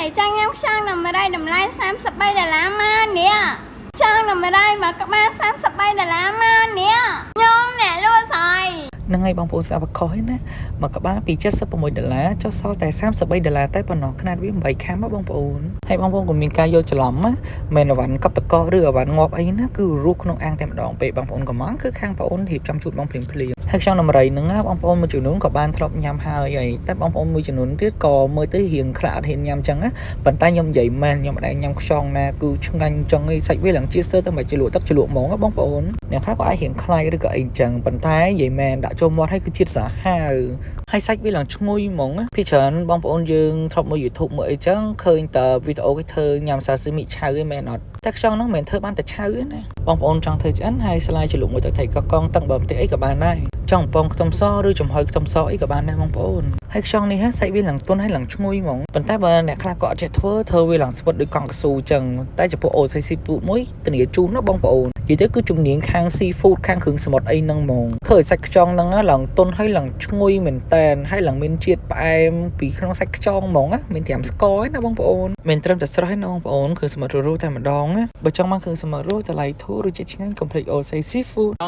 ដែលចង់ញ៉ាំខ្យងដំរីតម្លៃ33ដុល្លារមកនេះខ្យងដំរីមួយក្បាល33ដុល្លារមកនេះខ្ញុំអ្នកលក់ស្អី ហ្នឹងហើយបងប្អូនស្ដាប់ខុសឯណាមួយក្បាលពី76ដុល្លារចុះសល់តែ33ដុល្លារតែប៉ុណ្ណោះខ្នាតវា8ខាំហ៎បងប្អូនហើយបងប្អូនក៏មានការយល់ច្រឡំណាមិនអវ៉ាន់កប់តកឬអវ៉ាន់ងាប់អីណាគឺរស់ក្នុងអាងតែម្ដងពេលបងប្អូនកំងគឺខាងបងប្អូនរៀបចំជូនបងភ្លាមភ្លាមហើយខ្យងដំរីហ្នឹងណាបងប្អូនមួយចំនួនក៏បានធ្លាប់ញ៉ាំហើយហើយតែបងប្អូនមួយចំនួនទៀតក៏មើលទៅរៀងខ្លះអត់ហ៊ានញ៉ាំចឹងណាប៉ុន្តែខ្ញុំនិយាយមែនខ្ញុំមិនដែលញ៉ាំខ្យងណាគឺឆ្ងាញ់ចឹងឯងសាច់វាឡើងជាស្ទើរតែមិនជ្រលក់ទឹកជ្រលក់ហ្មងណាបងប្អូនអ្នកខ្លះក៏អាចរៀងខ្លាចឬក៏អីចឹងប៉ុន្តែនិយាយមែនដាក់ចូលមាត់ហើយគឺជាតិសាហាវហើយសាច់វាឡើងឈ្ងុយហ្មងណាពីច្រើនបងប្អូនយើងធ្លាប់មើល YouTube មើលអីចឹងឃើញតែវីដេអូគេធ្វើញ៉ាំសាស៊ីមីឆៅឯងមែនអត់តែខ្យងហ្នឹងមិនមែនធ្វើបានតែឆៅទេណាបងប្អូនចង់ធ្វើឆ្អិនហើយស្លាយជ្រលក់មួយទឹកត្រីកកងតឹងបើម្ទេសអីក៏បានដែរចង់បំពងខ្ទឹមសឬចំហុយខ្ទឹមសអីក៏បានដែរបងប្អូនហើយខ្យងនេះហ่ะសាច់វាឡើងទន់ហើយឡើងឈ្ងុយហ្មងប៉ុន្តែបើអ្នកខ្លះក៏អត់ចេះធ្វើធ្វើវាឡើងស្វិតដូចកង់កស៊ូចឹងតែចំពោះ OC Seafood មួយធានាជូនណាបងប្អូននិយាយទៅគឺជំនាញខាង seafood ខាងគ្រឿងសមុទ្រអីហ្នឹងហ្មងធ្វើឲ្យសាច់ខ្យងហ្នឹងឡើងទន់ហើយឡើងឈ្ងុយមែនតែនហើយឡើងមានជាតិផ្អែមពីក្នុងសាច់ខ្យងហ្មងណាមានត្រាំស្ករឯណាបងប្អូនមិនត្រឹមតែស្រស់ឯណាបងប្អូនគ្រឿងសមុទ្ររស់តែម្ដងណាបើចង់បានគ្រឿងសមុទ្ររស់តម្លៃធូររសជាតិឆ្ងាញ់កុំភ្លេច OC Seafood។